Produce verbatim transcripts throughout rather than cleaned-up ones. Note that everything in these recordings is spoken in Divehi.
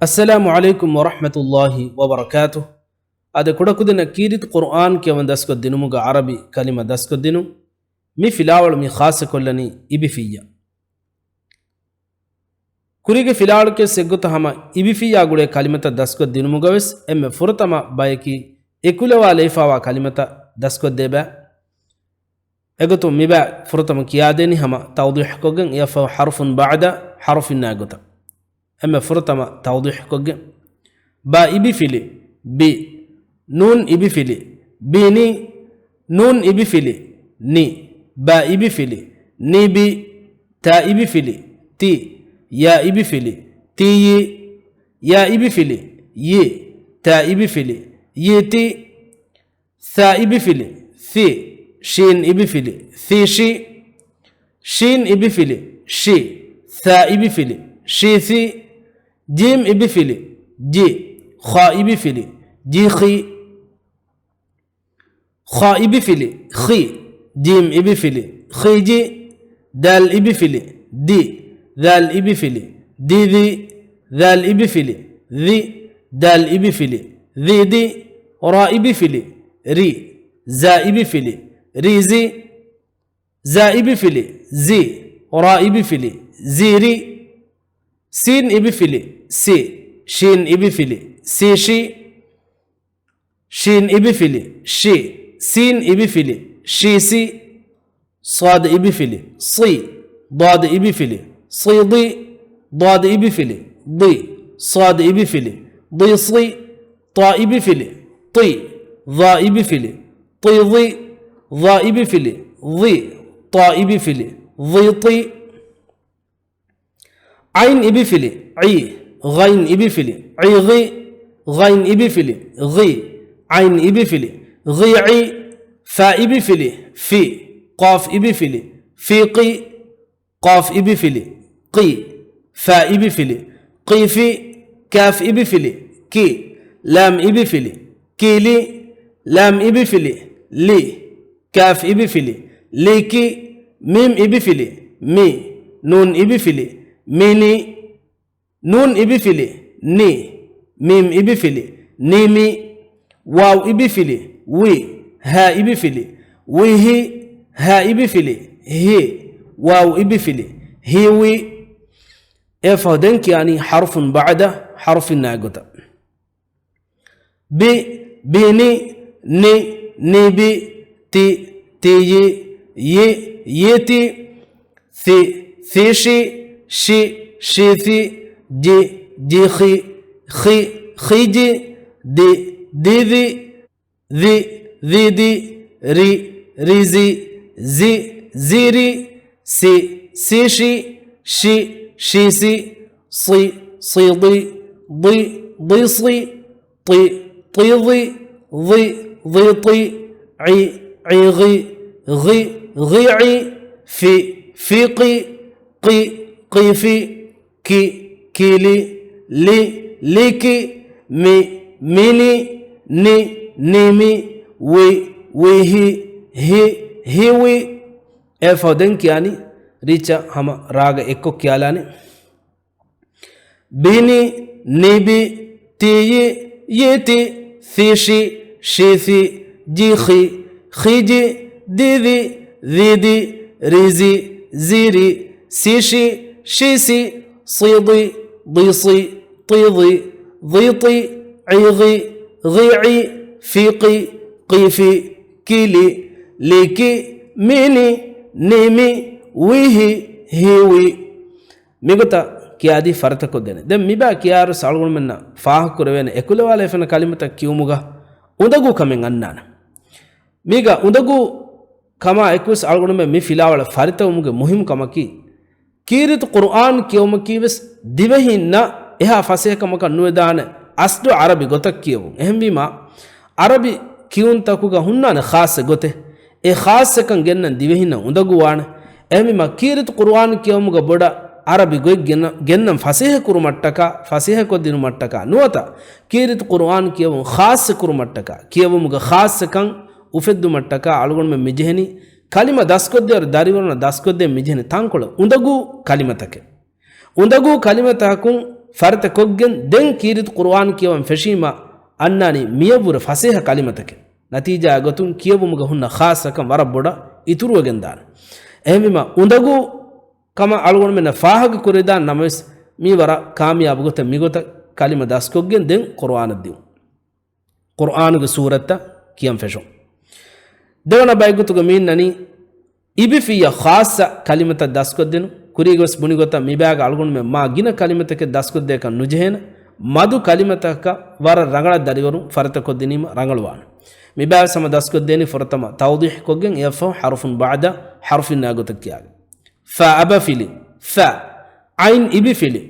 އައްސަލާމު ޢަލައިކުމް ވަރަޙްމަތުﷲި ވަބަރަކާތުހު. އާދެ، ކުޑަކުދިންނަށް ކީރިތި ޤުރުއާން ކިޔަވަން ދަސްކޮށްދިނުމުގަ ޢަރަބި ކަލިމަ ދަސްކޮށްދިނުން. މި ފިލާވަޅު މި ޚާއްޞަކޮށްލަނީ އިބިފިއްޔާ. ކުރީގެ ފިލާވަޅުގެ އެއްގޮތަށް ހަމަ އިބިފިއްޔާ ގުޅޭ ކަލިމަތައް ދަސްކޮށްދިނުމުގަވެސް އެންމެ ފުރަތަމަ ބަޔަކީ އެކުލަވާލައިފާވާ ކަލިމަތައް ދަސްކޮށްދޭ ބައި. އެގޮތުން މިބައި ފުރަތަމަ ކިޔާދޭނީ ހަމަ ތައުޟީޙުކޮށްގެން، އެއަށްފަހު ޙަރުފުން ބަޢުދަ ޙަރުފިންނާ ގޮތަށް. އެންމެ ފުރަތަމަ ތައުޟީޙުކޮށްގެން. ބާ އިބިފިލި، ބި. ނޫން އިބިފިލި، ބިނި. ނޫން އިބިފިލި، ނި. ބާ އިބިފިލި، ނިބި. ތާ އިބިފިލި، ތި. ޔާ އިބިފިލި، ތިޔި. ޔާ އިބިފިލި، ޔި. ތާ އިބިފިލި، ޔިތި. ސާ އިބިފިލި، ސި. ޝީން އިބިފިލި، ސިށި. ޝީން އިބިފިލި، ޝި. ސާ އިބިފިލި، ޝިސި. ޖީމް އިބިފިލި، ޖި. ޚާ އިބިފިލި، ޖިޚި. ޚާ އިބިފިލި، ޚި. ޖީމް އިބިފިލި، ޚިޖި. ދާލް އިބިފިލި، ދި. ޛާލް އިބިފިލި، ދިޛި. ޛާލް އިބިފިލި، ޛި. ދާލް އިބިފިލި، ޛިދި. ރާ އިބިފިލި، ރި. ޒާ އިބިފިލި، ރިޒި. ޒާ އިބިފިލި، ޒި. ރާ އިބިފިލި، ޒިރި. ސީން އިބިފިލި، ސި. ޝީން އިބިފިލި، ސިޝި. ޝީން އިބިފިލި، ޝި. ސީން އިބިފިލި، ޝިސި. ޞާދު އިބިފިލި، ޞި. ޟާދު އިބިފިލި، ޞިޟި. ޟާދު އިބިފިލި، ޟި. ޞާދު އިބިފިލި، ޟިޞި. ޠާ އިބިފިލި، ޠި. ޡާ އިބިފިލި، ޠިޡި. ޡާ އިބިފިލި، ޡި. ޠާ އިބިފިލި، ޡިޠި. ޢައިން އިބިފިލި، ޢި. ޣައިން އިބިފިލި، ޢިޣި. ޣައިން އިބިފިލި، ޣި. ޢައިން އިބިފިލި، ޣިޢި. ފާ އިބިފިލި، ފި. ޤާފް އިބިފިލި، ފިޤި. ޤާފް އިބިފިލި، ޤި. ފާ އިބިފިލި، ޤިފި. ކާފް އިބިފިލި، ކި. ލާމް އިބިފިލި، ކިލި. ލާމް އިބިފިލި، ލި. ކާފް އިބިފިލި، ލިކި. މީމް އިބިފިލި، މި. ނޫން އިބިފިލި، މިނި. ނޫން އިބިފިލި، ނި. މީމް އިބިފިލި، ނިމި. ވާވް އިބިފިލި، ވި. ހާ އިބިފިލި، ވިހި. ހާ އިބިފިލި، ހި. ވާވް އިބިފިލި، ހިވި. އެފަހު ދެން ކިޔާނީ ޙަރުފުން ބަޢުދަ ޙަރުފިންނާ ގޮތަށް. ބި، ބިނި، ނި، ނިބި، ތި، ތިޔި، ޔި، ޔިތި، ސި، ސިޝި، ޝި، ޝިސި، ޖި، ޖިޚި، ޚި، ޚިޖި، ދި، ދިދި، ޛި، ޛިދި، ރި، ރިޒި، ޒި، ޒިރި، ސި، ސިޝި، ޝި، ޝިސި، ޞި، ޞިޟި، ޟި، ޟިޞި، ޠި، ޠިޡި، ޡި، ޡިޠި، ޢި، ޢިޣި، ޣި، ޣިޢި، ފި، ފިޤި، ޤި، ޤިފި، ކި، ކިލި، ލި، ލިކި، މި، މިނި، ނި، ނިމި، ވި، ވިހި، ހި، ހިވި. އެފަހު ދެން ކިޔާނީ ރީއްޗަށް ހަމަ ރާގަށް އެއްކޮށް ކިޔާލާނެ. ބިނި، ނިބި، ތިޔި، ޔިތި، ސިޝި، ޝިސި، ޖިޚި، ޚިޖި، ދިދި، ޛިދި، ރިޒި، ޒިރި، ސިޝި، ޝިސި، ޞިޟި، ޟިޞި، ޠިޡި، ޡިޠި، ޢިޣި، ޣިޢި، ފިޤި، ޤިފި، ކިލި، ލިކި، މިނި، ނިމި، ވިހި، ހިވި. މިގޮތަށް ކިޔާދީ ފަރިތަކޮށްދޭނެ. ދެން މިބާ ކިޔާއިރު އަޅުގަނޑުމެންނަށް ފާހަގަކުރެވޭނެ އެކުލަވާލައިފިނަ ކަލިމަތައް ކިޔުމުގަ އުނދަގޫ ކަމެއް އަންނާނެ. މީގަ އުނދަގޫ ކަމާ އެކުވެސް އަޅުގަނޑުމެން މި ފިލާވަޅަށް ފަރިތަވުމުގެ މުހިންމު ކަމަކީ، ކީރިތި ޤުރުއާން ކިޔަވުމަކީވެސް ދިވެހިންނަށް އެހާ ފަސޭހަކަމަކަށް ނުވެދާނެ އަސްލު ޢަރަބި ގޮތަށް ކިޔެވުން. އެހެންވީމާ، ޢަރަބި ކިޔުންތަކުގަ ހުންނާނެ ޚާއްޞަ ގޮތެއް. އެ ޚާއްޞަކަން ގެންނަން ދިވެހިންނަށް އުނދަގޫވާނެ. އެހެންވީމާ، ކީރިތި ޤުރުއާން ކިޔަވުމުގަ ބޮޑަށް ޢަރަބި ގޮތް ގެންނަ-، ގެންނަން ފަސޭހަކުރުމަށްޓަކާ، ފަސޭހަކޮށްދިނުމަށްޓަކާ ނުވަތަ، ކީރިތި ޤުރުއާން ކިޔަވުން ޚާއްޞަކުރުމަށްޓަކާ، ކިޔެވުމުގަ ޚާއްޞަކަން އުފެއްދުމަށްޓަކާ އަޅުގަނޑުމެން މިޖެހެނީ، ކަލިމަ ދަސްކޮށްދޭއިރު ދަރިވަރުންނަށް ދަސްކޮށްދޭން މިޖެހެނީ ތަންކޮޅެއް އުނދަގޫ ކަލިމަތަކެއް. އުނދަގޫ ކަލިމަތަކުން ފަރިތަ ކޮށްގެން ދެން ކީރިތި ޤުރުއާން ކިޔަވަން ފެށީމަ އަންނާނީ މިޔަށްވުރެ ފަސޭހަ ކަލިމަތަކެއް. ނަތީޖާއާ ގޮތުން ކިޔެވުމުގަ ހުންނަ ޚާއްޞަކަން ވަރަށް ބޮޑަށް އިތުރުވެގެންދާނެ. އެހެންވީމަ އުނދަގޫ ކަމަށް އަޅުގަނޑުމެންނަށް ފާހަގަ ކުރެވިދާނެ ނަމަވެސް، މީ ވަރަށް ކާމިޔާބު ގޮތަށް މިގޮތަށް ކަލިމަ ދަސްކޮށްގެން ދެން ޤުރުއާނަށް ދިއުން. ޤުރުއާނުގެ ސޫރަތްތައް ކިޔަން ފެށުން. ދެވަނަ ބައެއްގޮތުގަ މީންނަނީ، އިބިފިއްޔަށް ޚާއްޞަ ކަލިމަތައް ދަސްކޮށްދިނުން. ކުރީގަވެސް ބުނި ގޮތަށް މިބާގަ އަޅުގަނޑުމެން މާ ގިނަ ކަލިމަތަކެއް ދަސްކޮށްދޭކަން ނުޖެހޭނެ. މަދު ކަލިމަތަކަށް ވަރަށް ރަނގަޅަށް ދަރިވަރުން ފަރިތަކޮށްދިނީމަ ރަނގަޅުވާނެ. މިބާވެސް ހަމަ ދަސްކޮށްދޭނީ ފުރަތަމަ ތައުޟީޙް ކޮށްގެން އެއަށްފަހު ޙަރުފުން ބަޢުދަ ޙަރުފިންނާ ގޮތަށް ކިޔާގެން. ފާ އަބަފިލި، ފަ. ޢައިން އިބިފިލި،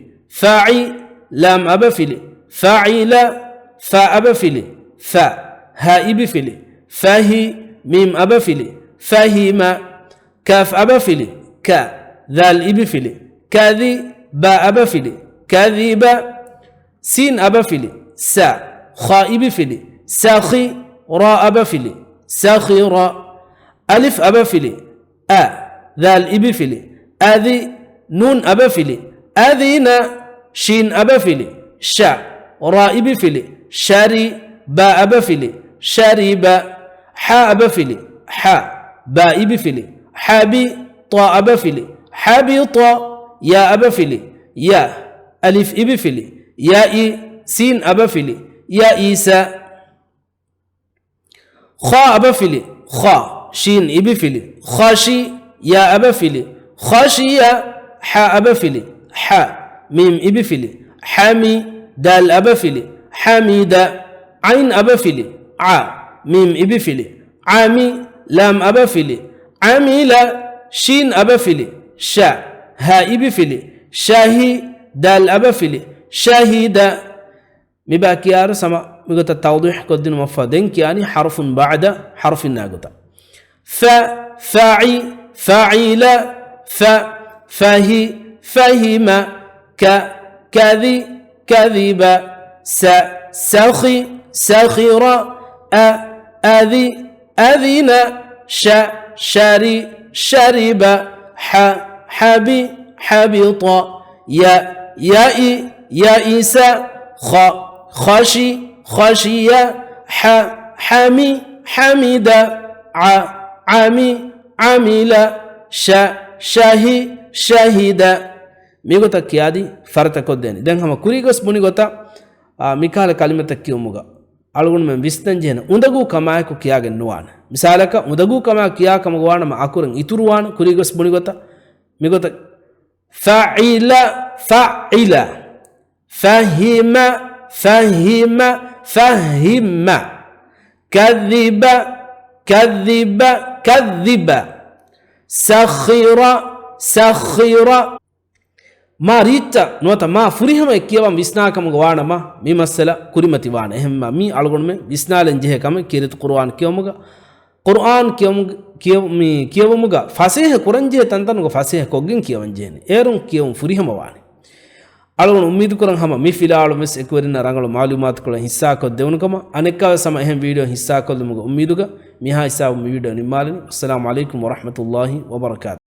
ފަޢި. ލާމް އަބަފިލި، ފަޢިލަ. ފާ އަބަފިލި، ފަ. ހާ އިބިފިލި، ފަހި. މީމް އަބަފިލި، ފަހިމަ. ކާފް އަބަފިލި، ކަ. ޛާލް އިބިފިލި، ކަޛި. ބާ އަބަފިލި، ކަޛިބަ. ސީން އަބަފިލި، ސަ. ޚާ އިބިފިލި، ސަޚި. ރާ އަބަފިލި، ސަޚިރަ. އަލިފް އަބަފިލި، އަ. ޛާލް އިބިފިލި، އަޛި. ނޫން އަބަފިލި، އަޛިނަ. ޝީން އަބަފިލި، ޝަ. ރާ އިބިފިލި، ޝަރި. ބާ އަބަފިލި، ޝަރިބަ. ޙާ އަބަފިލި، ޙަ. ބާ އިބިފިލި، ޙަބި. ޠާ އަބަފިލި، ޙަބިޠަ. ޔާ އަބަފިލި، ޔަ. އަލިފް އިބިފިލި، ޔައި. ސީން އަބަފިލި، ޔައިސަ. ޚާ އަބަފިލި، ޚާ. ޝީން އިބިފިލި، ޚަޝި. ޔާ އަބަފިލި، ޚަޝިޔަ. ޙާ އަބަފިލި، ޙަ. މީމް އިބިފިލި، ޙަމި. ދާލް އަބަފިލި، ޙަމިދަ. ޢައިން އަބަފިލި، ޢަ. މީމް އިބިފިލި، ޢަމި. ލާމް އަބަފިލި، ޢަމިލަ. ޝީން އަބަފިލި، ޝަ. ހާ އިބިފިލި، ޝަހި. ދާލް އަބަފިލި، ޝަހިދަ. މިބާ ކިޔާއިރު ސަމަ މިގޮތަށް ތައުޟީޙް ކޮށްދިނުމަށްފަހު ދެން ކިޔާނީ ޙަރުފުން ބަޢުދަ ޙަރުފިންނާ ގޮތަށް. ފަ، ފަޢި، ފަޢިލަ. ފަ، ފަހި، ފަހިމަ. ކަ، ކަޛި، ކަޛިބަ. ސަ، ސަޚި، ސަޚިރަ. އަ، އަޛި، އަޛިނަ. ޝަ، ޝަރި، ޝަރިބަ. ޙަ، ޙަބި، ޙަބިޠަ. ޔަ، ޔައި، ޔައިސަ. ޚަ، ޚަޝި، ޚަޝިޔަ. ޙަ، ޙަމި، ޙަމިދަ. ޢަ، ޢަމި، ޢަމިލަ. ޝަ، ޝަހި، ޝަހިދަ. މިގޮތަށް ކިޔާދީ ފަރިތަކޮށްދޭނެ. ދެން ހަމަ ކުރީގޮސް ބުނި ގޮތަށް، އާ، މިކަހަލަ ކަލިމަތައް ކިޔުމުގަ އަޅުގަނޑުމެން ވިސްނަން ޖެހޭނެ އުނދަގޫ ކަމާއެކު ކިޔާގެން ނުވާނެ. މިސާލަކަށް، އުނދަގޫ ކަމާ ކިޔާ ކަމުގަ ވާނަމަ އަކުރެއް އިތުރުވާނެ. ކުރީގޮސް ބުނި ގޮތަށް މިގޮތަށް، ފަޢިލަ، ފަޢިލަ. ފަހިމަ، ފަހިމަ، ފަހިމަ. ކަޛިބަ، ކަޛިބަ، ކަޛިބަ. ސަޚިރަ، ސަޚިރަ. މާ ރީއްޗަށް ނުވަތަ މާ ފުރިހަމައަށް ކިޔަވަން ވިސްނާ ކަމުގަ ވާނަމަ، މި މައްސަލަ ކުރިމަތިވާނެ. އެހެންމާ މީ އަޅުގަނޑުމެން ވިސްނާލަން ޖެހޭ ކަމެއް ކީރިތި ޤުރުއާން ކިޔަވުމުގަ، ޤުރުއާން ކިޔަވުމު-، ކިޔަވު-، މި ކިޔަވުމުގަ ފަސޭހަ ކުރަން ޖެހޭ ތަންތަނުގަ ފަސޭހަ ކޮށްގެން ކިޔަވަން ޖެހޭނެ. އޭރުން ކިޔަވުން ފުރިހަމަ ވާނެ. އަޅުގަނޑު އުއްމީދު ކުރަން ހަމަ މި ފިލާވަޅުން ވެސް އެކުވެރިންނަށް ރަނގަޅު މަޢުލޫމާތުކޮޅެއް ހިއްސާކޮށް ދެވުނު ކަމަށް. އަނެއްކާވެސް ހަމަ އެހެން ވީޑިއޯ ހިއްސާކޮށްލުމުގެ އުއްމީދުގަ މިހާ ހިސާބުން މި ވީޑިއޯ ނިންމާލަނީ. އައްސަލާމު ޢަލައިކުމް ވަރަޙްމަތުﷲ ވަބަރަކާތު.